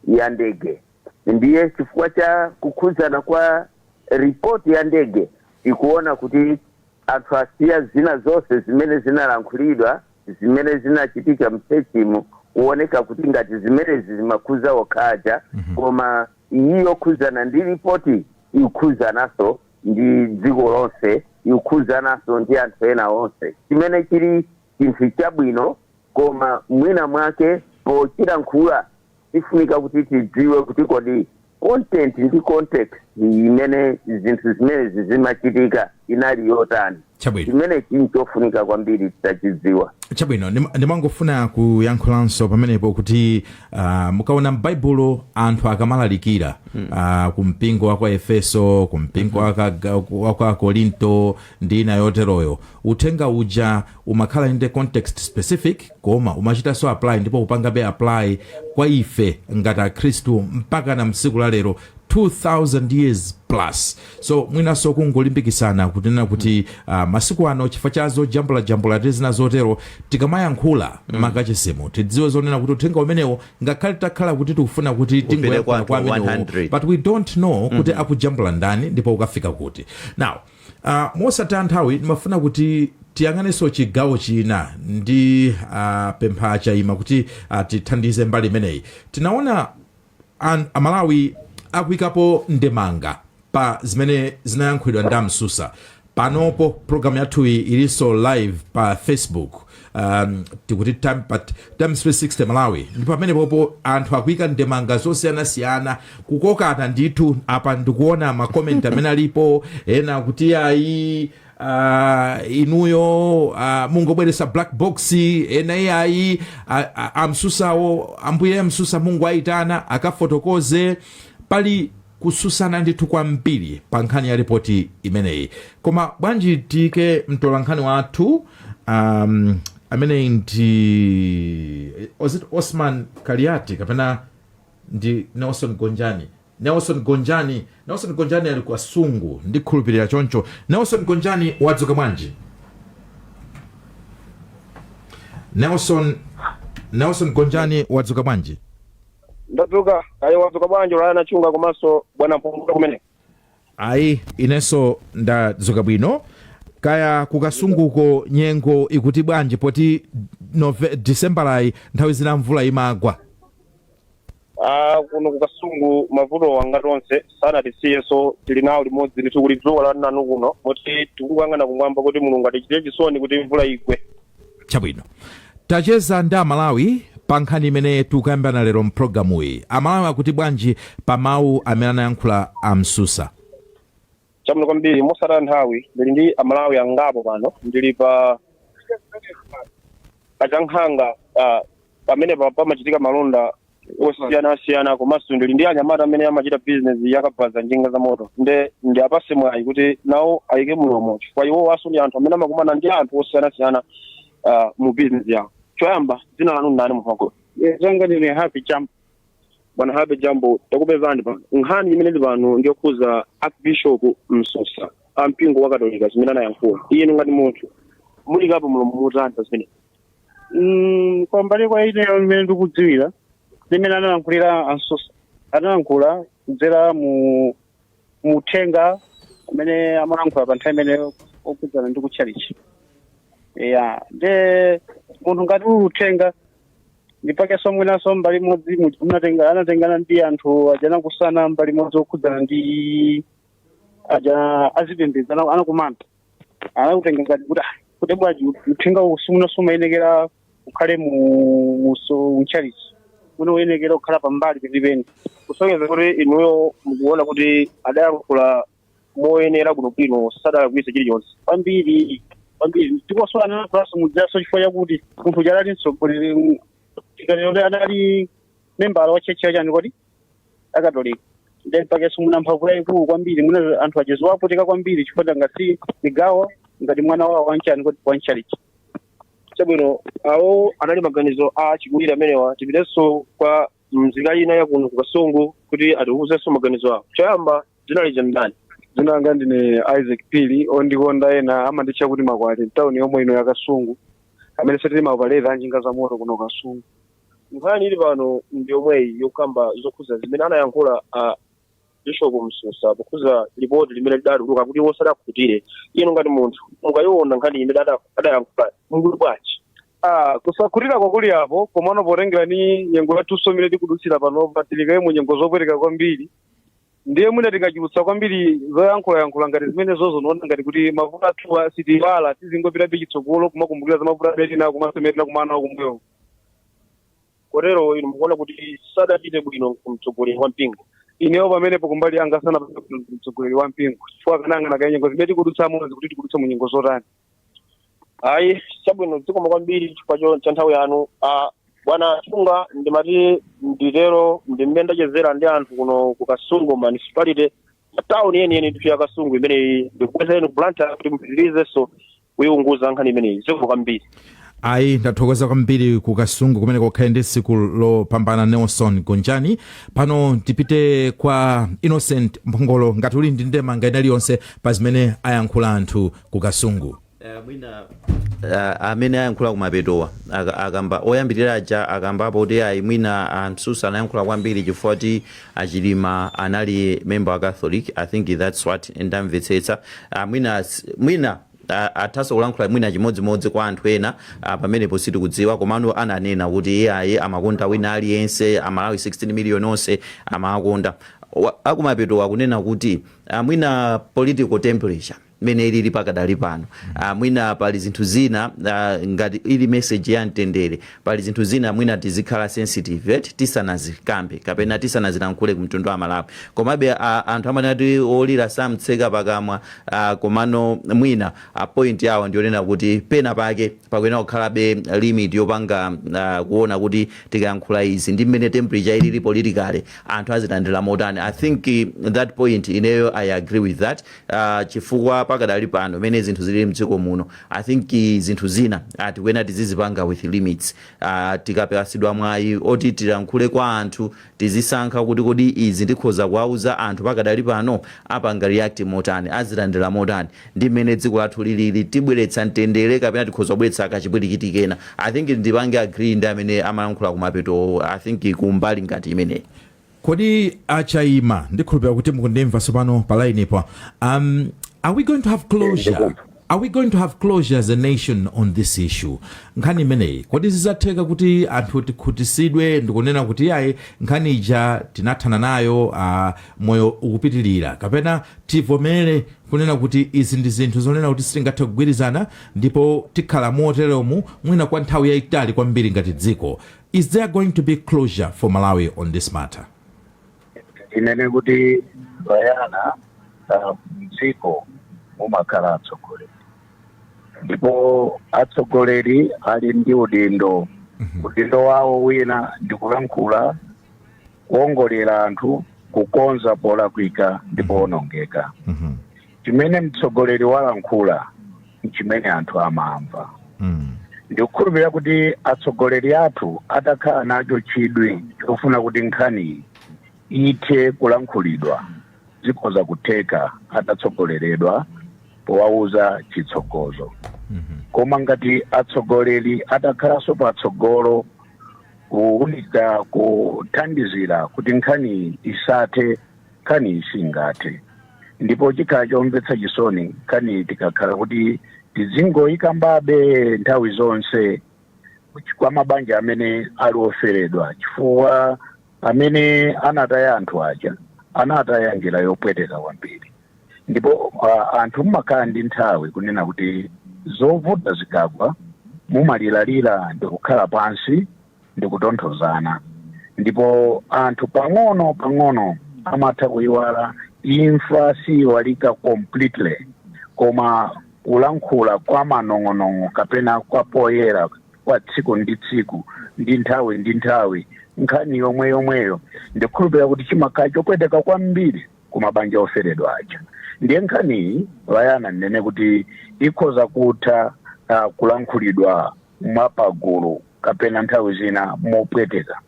ya ndege. Ndiye chifukwa cha kukhuzana kwa report ya ndege, ikuona kuti anthu asiya zina zonse zimene zinalankhulidwa, zimene zinachitika mchurchimo, kuoneka kuti ngati zimenezi zimakhuza okhaja, koma iyi yokhuzana ndi ripoti ikukhuzananso ndi dziko lonse, ikukhuzananso ndi anthu ena onse, chimene chili chinthu chabwino. Koma mwina mwake pochilankhula tifunika kuti tidziwe kuti kodi content ndi context imene zinthu zimenezi zimachitika inali yotani. Chimene chinthu chofunika kwambiri titachidziwa. Chabwino, ndimangofuna kuyankhulanso pamenepo kuti mukaona m'Baibulo anthu akamalalikira ku mpingo wa kwa Efeso, ku mpingo wa kwa Korinto ndi ina yoteroyo, uthenga uja umakhala ndi context specific, koma umachitanso apply ndipo upangabe apply kwa ife ngati Akhristu mpaka na msiku la lero, 2000 years plus. So mwinanso kungolimbikisana kunena kuti masiku ano, chifukwa cha zojambulajambula ndi zina zotero, tikamayankhula makachisimu tidziwe zonena kuti uthenga umenewo, ngakhale takhala kuti tikufuna kuti tingoyankhula kwa kwa amenewo, 100. but we don't know kuti akujambula ndani ndipo ukafika kuti. Now mosataya nthawi, ndimafuna kuti tiyang'anenso chigawo china ndi pempha Chaima kuti tithandize mbali imeneyi. Tinaona Amalawi akuyikapo ndemanga pa zimene zinayankhulidwa ndi Amsusa. Panopo program yathuyi ilinso live pa Facebook, tikuti time, pa Times 360 Malawi, ndipo pamenepopo anthu akuyika ndemanga zosiyanasiyana, kukokana ndithu. Apa ndikuona makomenti amene alipo, ena kuti ayi, inuyo mungobweresa black box, ena iyayi, amsusawo, ambuye Amsusa Mungu ayitana akafotokoze. Pali kususana ndithu kwambiri pa nkhani ya ripoti imeneyi. Koma bwanji tiyike mtolankhani wathu ameneyi ndi, was it Osman Kaliati kapena ndi Nelson Gonjani? Nelson Gonjani, Nelson Gonjani ali kwa Sungu, ndikhulupirira choncho. Nelson Gonjani, wadzuka bwanji Nelson? Nelson Gonjani, wadzuka bwanji? Ndadzuka ayi, wadzuka bwanji Ulaya Chunga komanso bwana Mpumbuka kumene? Ayi, inenso ndadzuka bwino. Kaya kukasunguko nyengo ikuti bwanji, poti Decemberayi nthawi zina mvula imagwa? Ah, kuno kukasungu mavuto wanga tonse sanatisiyenso, tili nawo limodzi ndithu. Kuli dzuwa la nanu kuno, moti tikukangana kumwamba kuti Mulungu atichitire chisoni kuti mvula igwe. Chabwino. Tacheza ndi Amalawi pa nkhani imene tikukambirana lero mpulogalamuyi. Amalawi akuti bwanji pa mawu amene anayankhula a Msusa? Chabwino kwambiri. Mosataya nthawi, ndili ndi Amalawi angapo pano. Ndili pa Kachankhanga, pamene pamachitika malonda osiyanasiyana, komanso ndili ndi anyamata amene amachita business yakabaza njinga za moto. Nde ndi apase mwayi kuti nawo ayike mlomo, chifukwa iwo aso ndi anthu amene amakumana ndi anthu osiyanasiyana mu business yawo. Choyamba, dzina lanu ndani, munthu? Zanga ndine Happy Jambo. Bwana Happy Jambo, takupezani pano. Nkhani imene ili pano ndiyokhuza Archbishop Msusa ampingo wa Katolika, zimene anayankhula. Inu ngati munthu mulikapo mlomo mutani pa zimene? Kwambali kwa ineyo, imene ndikudziwira, limene analankhulira a Msusa, analankhula kudzera mu muthenga umene amalankhula pa nthawi imeneyo okhudzana ndi kutchalichi. Ya, nde munthu ngati uli uthenga, ndipakenso mwinanso mbali imodzi munatenga, anatengana ndi anthu aja anakusana mbali imodzi okhudzana ndi aja azipembedzo, anakumana, anakutenga ngati kuti, ah, kuti bwaji uthenga uwu simuna sumayenekera ukhale mu mtchalichi muno, uyenekera kukhala pambali penipeni. Kusonyeza kuti inuyo mukuona kuti adayankhula moyenera bwinobwino, sadalakwitse chilichonse? Kwambiri, kwambiri. Ndiponso analankhulaso mudziaso chifukwa chakuti munthu uja anali mtsogoleri, tikanena anali membala wa church yachani kodi, Akatolika. Then pakenso muna mphamvu yayikulu kwambiri, muna anthu achezo aputika kwambiri, chifukwa ngati migawo ngati mwana wawo wanchani kodi, wanchalichi. Chabwino, awo anali maganizo a chikulire amenewa. Tipitenso kwa mzika ina yakuno ku Kasungu kuti atiwuzenso maganizo awo. Choyamba, dzina lija ndani? Dzina langa ndine Isaac Pili, ondikonda ena amanditcha kuti Makwati, mtawuni yomwe ino ya Kasungu, amene setili ma operator anjinga za moto kuno Kasungu. Nkhani ili pano ndi yomweyi yokamba zokhuza zimene anayankhula a Bishop Msusa pokhuza lipoti limene lidatuluka kuti iwo sadakhutire. Inu ngati munthu mukayiona nkhani imene adayankhula, mukuti bwanji? Ah, kusakhutira kwakuli apo, komano potengera ni nyengo yathunso imene tikudutsira panopa, tilikaye mu nyengo zopweteka kwambiri, ndiye mwina tikachulutsa kwambiri zoyankhulayankhula ngati zimene zozo, noona ngati kuti mavuto athuwa sitiwala, tizingopitabe chitsogolo kumakumbukira za mavuto amene tinawo komanso imene tinakumana nawo kumbuyo. Kotero inu mukuona kuti sadachite bwino kumtsogoleri wa mpingo? Ineyo pamenepo kumbali yanga sanapite mtsogoleri wa mpingo, chifukwa kanang'ana kaye nyengo zimene tikudutsamo kuti tikudutsa mu nyengo zotani. Ayi, chabwino, zikomo kwambiri chifukwa cha nthawi yanu. Ah, bwana Chunga, ndimati nditero ndimene ndachezera ndi anthu kuno ku Kasungu Municipality, tawuni yeniyeni ndithu ya Kasungu imeneyi. Ndikubwezereni ku Blantyre kuti mupitirizenso kuyiunguza nkhani imeneyi. Zikomo kwambiri. Ayi, ndathokoza kwambiri ku Kasungu kumene kukhale ndi tsiku lopambana, Nelson Gonjani. Pano tipite kwa Innocent Mphongolo, ngati uli ndi ndemanga ina iliyonse pa zimene ayankhula anthu ku Kasungu. Mwina amene ayankhula kumapetowa akamba oyambirira aja akambapo kuti ayi, mwina a Msusa anayankhula kwambiri chifukwa kuti a Chilima anali member wa Catholic. I think that's what ndamvetsetsa. Mwina athanso kulankhula mwina chimodzimodzi kwa anthu ena, pamenepo sitikudziwa. Komano ananena kuti iye ayi, amakonda wina aliyense, Amalawi 16 million onse amakonda. Akumapeto akunena kuti mwina political temperature mmene ilili pakadali pano, mwina pali zinthu zina, ngati ili message ya mtendere, pali zinthu zina mwina tizikhala sensitive eti tisanazikambe kapena tisanazilankhule kumtundu wa Malawi. Komabe anthu amanena kuti olira samtseka pakamwa. Komano mwina point yawo ndiyonena kuti pena pake pakuyenera kukhalabe limit yopanga kuona kuti tikayankhula izi ndi mmene temperature ilili politically, anthu azilandira motani. I think that point ineyo I agree with that, chifukwa pakadali pano mmene zinthu zilili mdziko muno, I think zinthu zina tikuyenera tizizipanga with limits. Tikapasidwa mwayi oti tilankhule kwa anthu, tizisankha kuti kodi izi ndikhoza kuwauza anthu pakadali pano, apanga react motani, azilandira motani, ndi mmene dziko lathu lilili, tibweretsa mtendere kapena tikhoza kubweretsa kachipwirikiti kena. I think ndipange agree ndi amene amalankhula kumapeto, I think kumbali ngati imeneyi. Kodi achaima, ndikhulupirira kuti mukundimva tsopano pa line ipo, are we going to have closure? Ndikumva. Are we going to have closure as a nation on this issue? Nkhani imeneyi, kodi zizatheka kuti anthu tikhutisidwe ndikunena kuti yayi, nkhani ija tinathana nayo, moyo ukupitilira, kapena tivomere kunena kuti izi ndi zinthu zonena kuti sitingathe kugwirizana ndipo tikhala moteromu mwina kwa nthawi yayitali kwambiri ngati dziko? Is there going to be closure for Malawi on this matter? Inene kuti Bayana, mdziko mumakhala atsogoleri, ndipo atsogoleri ali ndi udindo. Udindo wawo wina ndi kulankhula, kuongolera anthu, kukonza polakwika ndi powonongeka. Chimene mtsogoleri walankhula nchimene anthu amamva. Ndikukhulupirira kuti atsogoleri athu atakhala nacho chidwi chofuna kuti nkhani ithe kulankhulidwa, zikhoza kutheka atatsogoleredwa powauza chitsogozo. Koma ngati atsogoleri atakhalanso patsogolo kuwunika, kuthandizira kuti nkhani isathe, nkhani isingathe, ndipo chikhala chomvetsa chisoni nkhani tikakhala kuti tizingoyikambabe nthawi zonse kwa mabanja amene ali oferedwa, chifukwa amene anataya anthu aja anataya njira yopweteka kwambiri. Ndipo anthu mmakhala ndi nthawi kunena kuti zovuta zikagwa mumalilalira ndi kukhala pansi ndi kutonthozana, ndipo anthu pang'ono pang'ono amatha kuyiwala. Imfa siyiwalika completely, koma kulankhula kwa manong'onong'o kapena kwa poyera kwa tsiku ndi tsiku ndi nthawi ndi nthawi nkhani yomwe yomweyo, ndikukhulupirira kuti chimakhala chopweteka kwambiri ku mabanja oferedwa aja. Ndiye nkhaniyi, Bayana, ndinene kuti ikhoza kutha kulankhulidwa mwapagulu kapena nthawi zina mopweteka,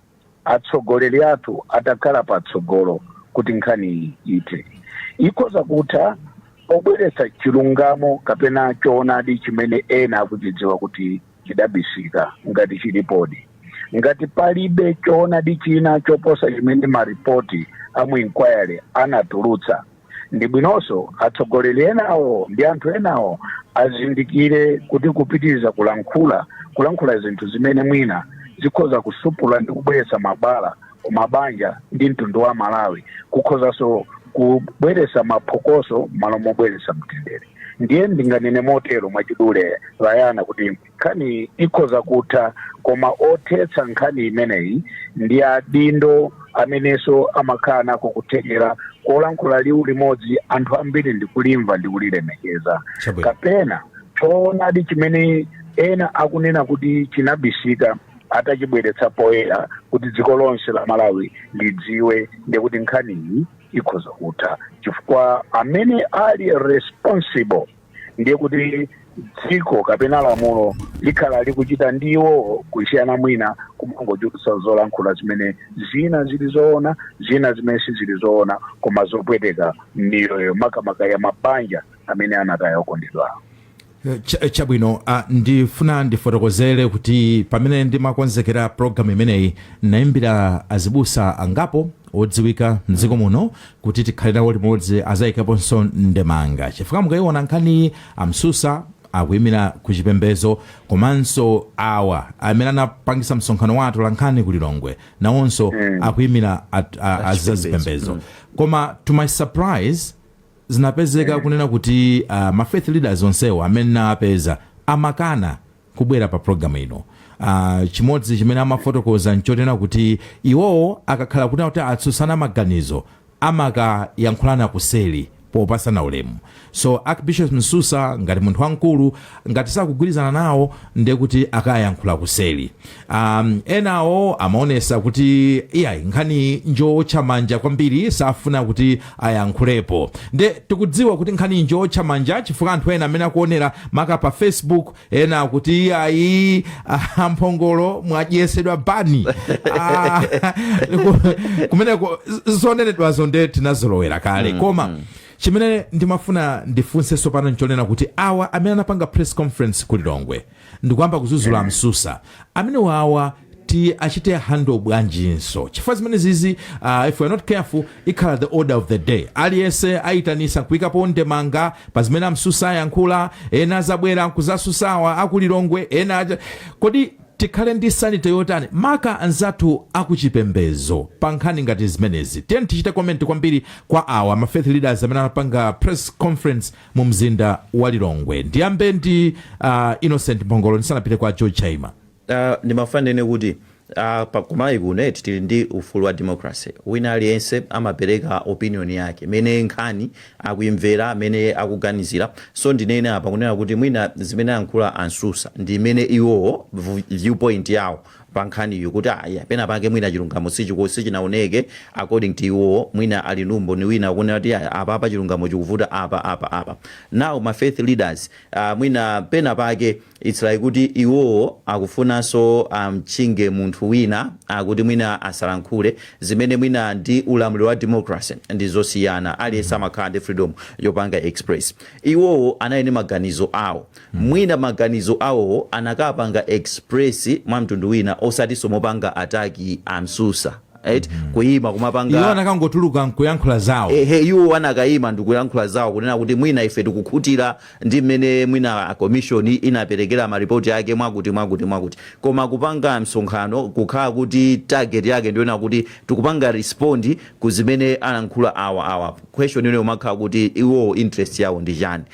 atsogoleri athu atakhala patsogolo kuti nkhaniyi ithe. Ikhoza kutha pobweretsa chilungamo kapena choonadi chimene ena akuchidziwa kuti chidabisika, ngati chilipodi. Ngati palibe choonadi china choposa chimene maripoti a mu inquiry anatulutsa, ndi bwinonso atsogoleri enawo ndi anthu enawo azindikire kuti kupitiriza kulankhula zinthu zimene mwina zikhoza kusupula ndi kubweretsa mabala kumabanja ndi mtundu wa Malawi, kukhozanso kubweretsa maphokoso malo mobweretsa mtendere. Ndiye ndinganene motero mwachidule, Bayana, kuti nkhani ikhoza kutha, koma othetsa nkhani imeneyi ndi adindo amenenso amakhala nako kuthekera kolankhula liwu limodzi anthu ambiri ndikulimva ndi kulilemekeza, kapena choonadi chimene ena akunena kuti chinabisika atachibweretsa poyera kuti dziko lonse la Malawi lidziwe, ndiye kuti nkhaniyi ikhoza kutha, chifukwa amene ali responsible, ndiye kuti dziko kapena lamulo likhala likuchita ndiwo, kusiyana mwina kumangochulutsa zolankhula zimene zina zili zoona, zina zimene sizili zoona, koma zopweteka miyoyo, makamaka ya mabanja amene anataya okondedwa. Chabwino, ndifuna ndifotokozere kuti pamene ndimakonzekera program imeneyi, nayimbira azibusa angapo odziwika mdziko muno kuti tikhale nawo limodzi, azayikaponso ndemanga, chifukwa mukayiona nkhani, amsusa akuyimira ku chipembedzo, komanso awa amene anapangisa msonkhano wathu la nkhani ku Lilongwe nawonso akuyimira azazipembedzo. Koma to my surprise, zinapezeka kunena kuti ma faith leaders onsewo amene napeza amakana kubwera pa program ino. Chimodzi chimene amafotokoza nchonena kuti iwowo akakhala kuti atsutsana maganizo, amakayankhulana kuseli popasana ulemu. So Archbishop Msusa ngati munthu wamkulu, ngati sakugwirizana nawo, ndiye kuti akayankhula kuseli. Enawo amaonesa kuti iyayi, nkhani njotcha manja kwambiri, safuna kuti ayankhulepo. Nde tikudziwa kuti nkhani njotcha manja, chifukwa anthu ena amene akuonera maka pa Facebook, ena akuti iyayi, mphongolo mwadyesedwa bani. Kumeneko zonenedwazo nde tinazolowera kale. Koma chimene ndimafuna ndifunsenso pano nchonena kuti awa amene anapanga press conference ku Lilongwe ndikuyamba kuzuzula Msusa amene wawa Ti achite handle bwanjinso? Chifukwa zimene zizi, if we are not careful, ikhala the order of the day. Aliyense ayitanisa nkuyikapo ndemanga pa zimene amsusa ayankhula, ena azabwera nkuzasusawa akulilongwe ena aja. Kodi tikhale ndi sanity yotani, maka anzathu akuchipembezo, pa nkhani ngati zimenezi? Tiyeni tichite comment kwambiri kwa awa ma faith leaders amene anapanga press conference mu mzinda wa Lilongwe. Ndiyambe ndi Innocent Mphongolo ndisanapite kwa George Chaima. Ndimafuna ndinene kuti pa kumalawi kuno tili ndi ufulu wa democracy. Wina aliyense amapereka opinion yake mene nkhani akuimvera, mene akuganizira. So ndinene apa kunena kuti mwina zimene ayankhula ansusa ndi imene iwowo viewpoint yawo pa nkhaniyo, kuti aya, pena pake mwina chilungamo sichinaoneke according to iwowo. Mwina ali numbo ni wina akunena kuti aya, apa apa chilungamo chikuvuta apa apa apa. Now ma faith leaders, mwina pena pake it's like kuti iwowo akufunanso amchinge munthu wina akuti mwina asalankhule zimene mwina ndi ulamuliro wa democracy ndi zosiyana. Aliyense amakhala ndi freedom yopanga express. Iwowo anali ndi maganizo awo. Mwina maganizo awowo anakapanga express mwa mtundu wina, osatinso mopanga attack amsusa, right? Kuyima kumapanga Iwo anakangotuluka nkuyankhula zawo. Ehe, iwo anakayima ndikuyankhula zawo, kunena kuti mwina ife tikukhutira ndi mmene mwina commission inaperekera maripoti ake, mwakuti mwakuti mwakuti. Koma kupanga msonkhano kukhala kuti target yake ndiona kuti tikupanga respond ku zimene alankhula awa awa, question ine umakhala kuti iwo interest yawo ndi chani?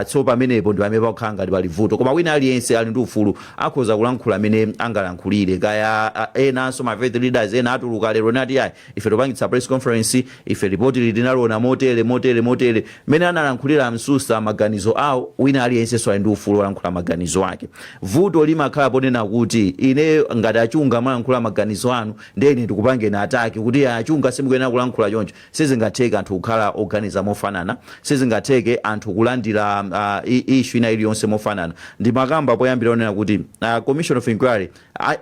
So pamenepo ndi pamene pakukhala ngati pali vuto. Koma wina aliyense ali ndi ufulu, akhoza kulankhula amene angalankhulire. Kaya enanso ma faith leaders ena atuluka lero nati, "Ayi, ife topangitsa press conference, ife ripoti ili tinaliona motere motere motere." Mmene analankhulira amsusa maganizo awo, wina aliyense ali ndi ufulu wolankhula maganizo ake. Vuto limakhala ponena kuti ine ngati achunga malankhula maganizo anu, ndiye ine ndikupangeni attack kuti achunga simukuyenera kulankhula choncho. Sizingatheke anthu kukhala oganiza mofanana, sizingatheke anthu kulandira issue ina iliyonse mofanana. Ndimakamba poyambira onena kuti commission of inquiry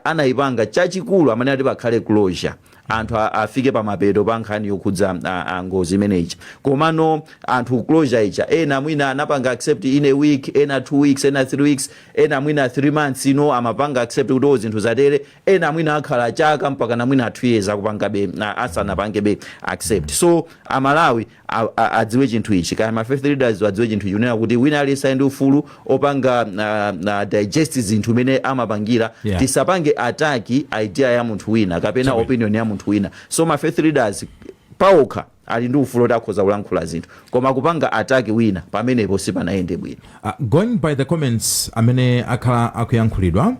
anayipanga chachikulu amene ati pakhale closure, anthu afike pamapeto pa nkhani yokhudza ngozi imeneyi. Komano anthu closure ija, ena mwina anapanga accept in a week, ena 2 weeks, ena 3 weeks, ena mwina 3 months ino amapanga accept kuti o, zinthu zatere. Ena mwina akhala chaka mpaka na mwina 2 years akupangabe asanapangebe accept. So Amalawi adziwe chinthu ichi, kaya ma faith leaders adziwe chinthu ichi, kunena kuti wina aliyense ali ndi ufulu opanga digest zinthu imene amapangira. Tisapange attack idea ya munthu wina kapena opinion ya munthu wina. So ma faith leaders paokha ali ndi ufulu oti akhoza kulankhula zinthu, koma kupanga attack wina, pamenepo sipanayende bwino. Going by the comments amene akhala akuyankhulidwa,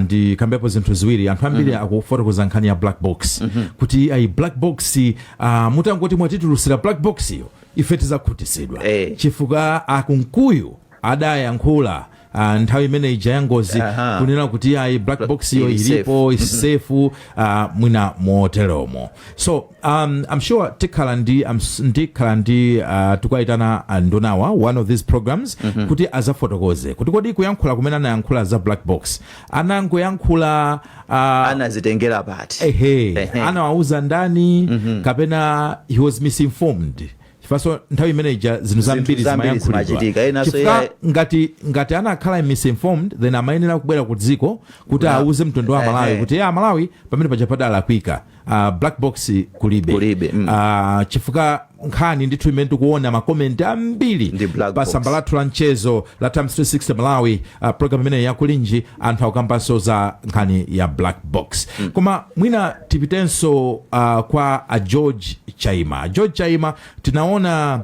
ndikambepo zinthu ziwiri. Anthu ambiri akufotokoza nkhani ya black box, kuti ayi, black box, mutangoti mwatitulusira black box iyo, ife tizakhutisidwa, chifukwa akunkuyu adayankhula nthawi imene ija ya ngozi kunena kuti ayi, black box iyo ili ilipo, is safe, mwina moteromo. So I'm sure tikhala ndi ndikhala ndi tikayitana ndunawa one of these programs kuti azafotokoze kuti kodi kuyankhula kumene anayankhula za black box anangoyankhula Anazitengera pati? Ehe. Ehe. Anawauza ndani, kapena he was misinformed? Chifukwa nthawi imeneja zinthu zambiri zambiri zimayankhulidwa. Zimachitika. Enanso Chifukwa ngati anakhala misinformed, then amayenera kubwera ku dziko kuti auze mtundu wa Malawi kuti ya Malawi, pamene paja padalakwika, black box kulibe. Kulibe. Chifukwa nkhani ndithu imene tikuona ma comment ambiri Ndi black pa box. tsamba lathu la mchezo la Times 360 Malawi, program imene yakulinji, anthu akukambanso za nkhani ya black box. Koma mwina tipitenso kwa a George Chaima. George Chaima, tinaona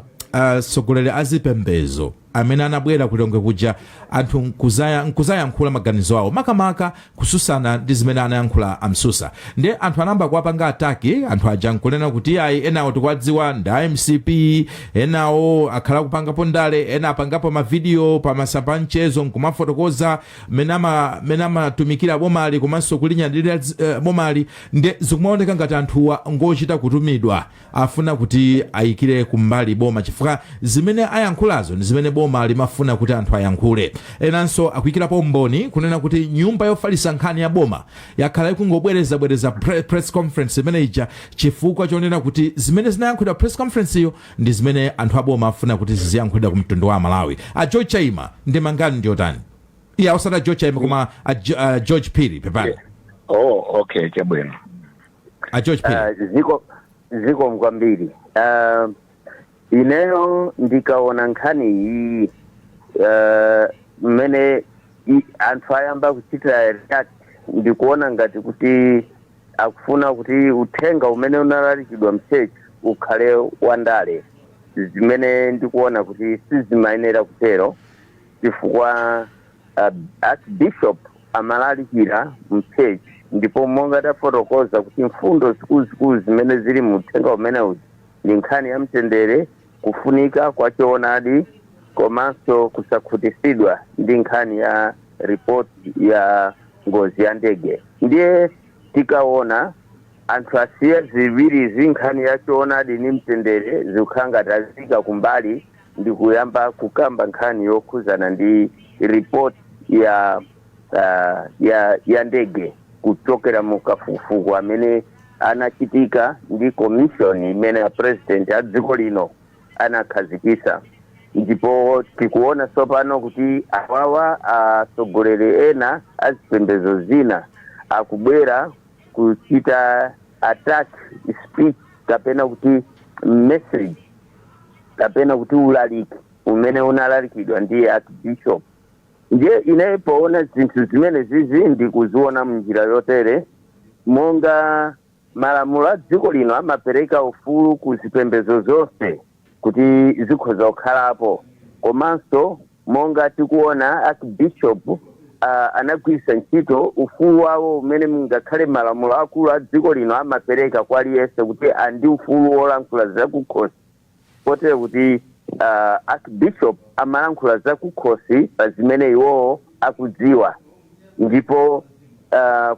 tsogoleri azipembezo amene anabwera kulilongwe kuja, anthu nkuzayankhula maganizo awo, makamaka kususana ndi zimene anayankhula amsusa. Ndiye anthu anamba kuwapanga attack anthu aja, nkunena kuti ayi, enawo tikuwadziwa ndi MCP, enawo akhala kupangapo ndale, ena apangapo mavidiyo pa masamba mchezo nkumafotokoza mene amatumikira bomali komanso kulinyadira bomali. Ndiye zikumaoneka ngati anthuwa ngochita kutumidwa, afuna kuti ayikire kumbali boma, chifukwa zimene ayankhulazo ndi zimene boma limafuna kuti anthu ayankhule. Enanso akuyikirapo mboni kunena kuti nyumba yofalitsa nkhani ya boma yakhala ikungobwerezabwereza press conference imene ija, chifukwa chonena kuti zimene zinayankhulidwa press conference iyo ndi zimene anthu aboma afuna kuti ziziyankhulidwa ku mtundu wa Malawi. A George Chaima, ndi mangani ndiyotani? Iya, osati a George Chaima, koma a George Phiri, pepani. Oh, okay, chabwino. A George Phiri. Ziko kwambiri. Ineyo ndikaona nkhani iyi, mmene anthu ayamba kuchita react, ndikuona ngati kuti akufuna kuti uthenga umene unalalikidwa m'church ukhale wandale, zimene ndikuona kuti sizimayenera kutero, chifukwa archbishop amalalikira m'church, ndipo monga tafotokoza kuti mfundo zikuluzikulu zimene zili mu uthenga umenewu ndi nkhani ya mtendere, kufunika kwa choonadi, komanso kusakhutisidwa ndi nkhani ya ripoti ya ngozi ya ndege. Ndiye tikaona anthu asiya ziwirizi, nkhani ya choonadi ndi mtendere, zikukhala ngati azika kumbali ndi kuyamba kukamba nkhani yokhuzana ndi ripoti ya ndege kuchokera mu kafukufuku amene anachitika ndi commission imene ya president a dziko lino anakhazikisa. Ndipo tikuona tsopano kuti awawa atsogoleri ena azipembedzo zina akubwera kuchita attack speech kapena kuti message kapena kuti ulaliki umene unalalikidwa ndi archbishop. Ndiye ine poona zinthu zimene zizi ndikuziona mnjira yotere: monga malamulo a dziko lino amapereka ufulu ku zipembedzo zonse kuti zikhoza kukhalapo, komanso monga tikuona archbishop anagwiritsa ntchito ufulu wawo umene ngakhale malamulo akulu a dziko lino amapereka kwa aliyense kuti andi ufulu wolankhula zakukhosi, kotero kuti archbishop amalankhula zakukhosi pa zimene iwowo akudziwa. Ndipo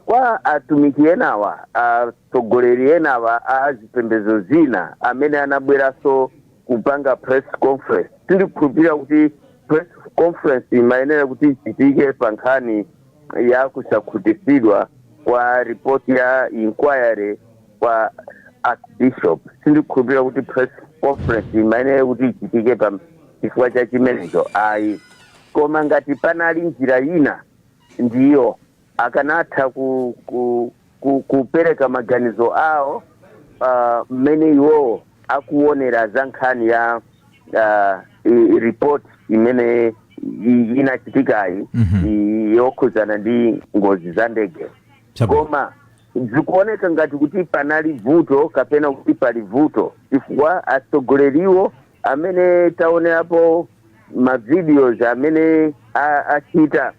kwa atumiki enawa, atsogoleri enawa a zipembedzo zina amene anabweranso kupanga press conference, tindikukhulupirira kuti press conference imayenera kuti ichitike pa nkhani ya kusakhutisidwa kwa ripoti ya inquiry kwa archbishop. Sindikukhulupirira kuti press conference imayenera kuti ichitike pa chifukwa cha chimenecho, ayi. Koma ngati panali njira ina, ndiyo akanatha kupereka maganizo awo mmene iwowo akuonera za nkhani ya report imene inachitikayi yokhuzana ndi ngozi za ndege. Koma zikuoneka ngati kuti panali vuto kapena kuti pali vuto, chifukwa atsogoleriwo amene taonerapo ma videos amene achita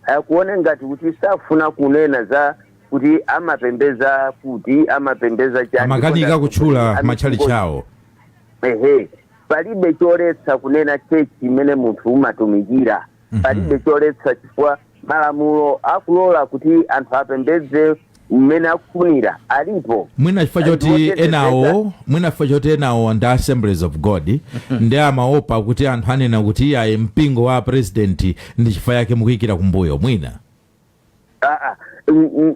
akuone ngati kuti safuna kunena za kuti amapembeza, kuti amapembeza chani. Amakanika kutchula matchalichi awo. Ehe, palibe choletsa kunena church imene munthu umatumikira. Palibe choletsa, chifukwa malamulo akulola kuti anthu apembedze mmene akufunira alipo. Mwina chifukwa choti Ndiwotetezeka. enawo, mwina chifukwa choti enawo ndi Assemblies of God, ndi amaopa kuti anthu anena kuti iyayi, mpingo wa president ndi chifukwa yake mukuyikira kumbuyo mwina. Aa,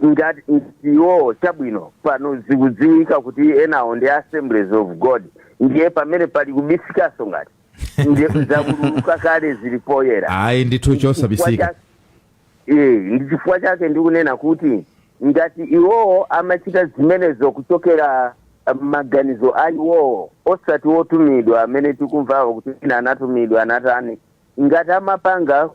ngati iwo, chabwino, pano zikudziwika kuti enawo ndi Assemblies of God, ndiye pamene pali kubisikaso ngati ndiye zakululuka kale, zili poyera. Ayi ndithu, chosabisika. Ndi chifukwa chake ndikunena kuti ngati iwowo amachita zimenezo kuchokera maganizo a iwowo, osati wotumidwa amene tikumvawo kuti ina anatumidwa anatani, ngati amapanga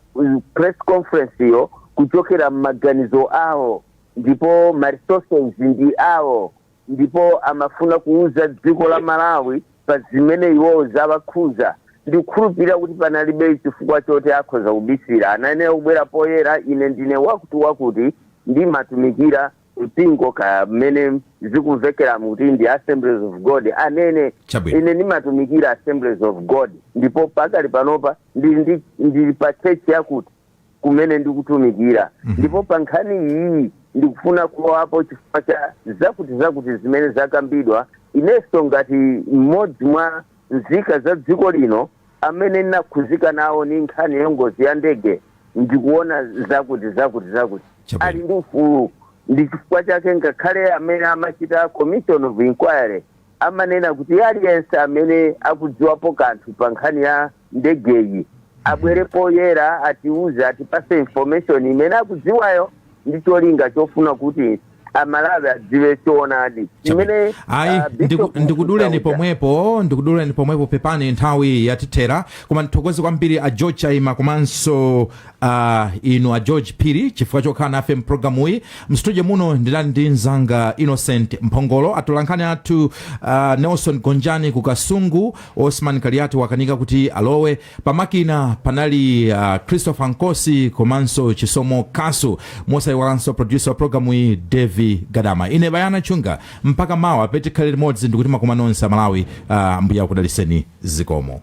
press conference iyo kuchokera m'maganizo awo ndipo ma resources ndi awo, ndipo amafuna kuuza dziko la Malawi pa zimene iwowo zawakhuza, ndikukhulupirira kuti panalibe chifukwa choti akhoza kubisira. Anayenera kubwera poyera: ine ndine wakuti wakuti, ndimatumikira mpingo kamene zikumvekera kuti ndi Assemblies of God, anene ine ndimatumikira Assemblies of God, ndipo pakali panopa ndili pa church yakuti kumene ndikutumikira, ndipo pa nkhani iyi ndikufuna kulowapo chifukwa cha zakuti zakuti zimene zakambidwa. Inenso ngati mmodzi mwa nzika za dziko lino amene ndinakhuzika nawo ni nkhani ya ngozi ya ndege, ndikuona zakuti zakuti zakuti. Ali ndi ufulu. Ndi chifukwa chake ngakhale amene amachita commission of inquiry amanena kuti aliyense amene akudziwapo kanthu pa nkhani ya ndegeyi abwere poyera, atiuze, atipase information imene akudziwayo. Ndi cholinga chofuna kuti Amalawi adziwe choonadi chimene Ayi, Bishop ndikuduleni Msusa uja- pomwepo, ndikuduleni pomwepo, pepani, nthawi yatithera. Koma ndithokoze kwambiri a George Chaima komanso inu a George Phiri chifukwa chokhala nafe mpulogalamuyi. Mstudio muno ndinali ndi mzanga Innocent Mphongolo, atolankhani athu Nelson Gonjani ku Kasungu, Osman Kaliati wakanika kuti alowe pamakina, panali Christopher Nkosi komanso Chisomo Kasu, mosayiwalanso producer wa programu iyi Devi Gadama. Ine Bayana Chunga, mpaka mawa petikhale limodzi, ndikuti makoma nonse Amalawi, mbuya akudaliseni, zikomo.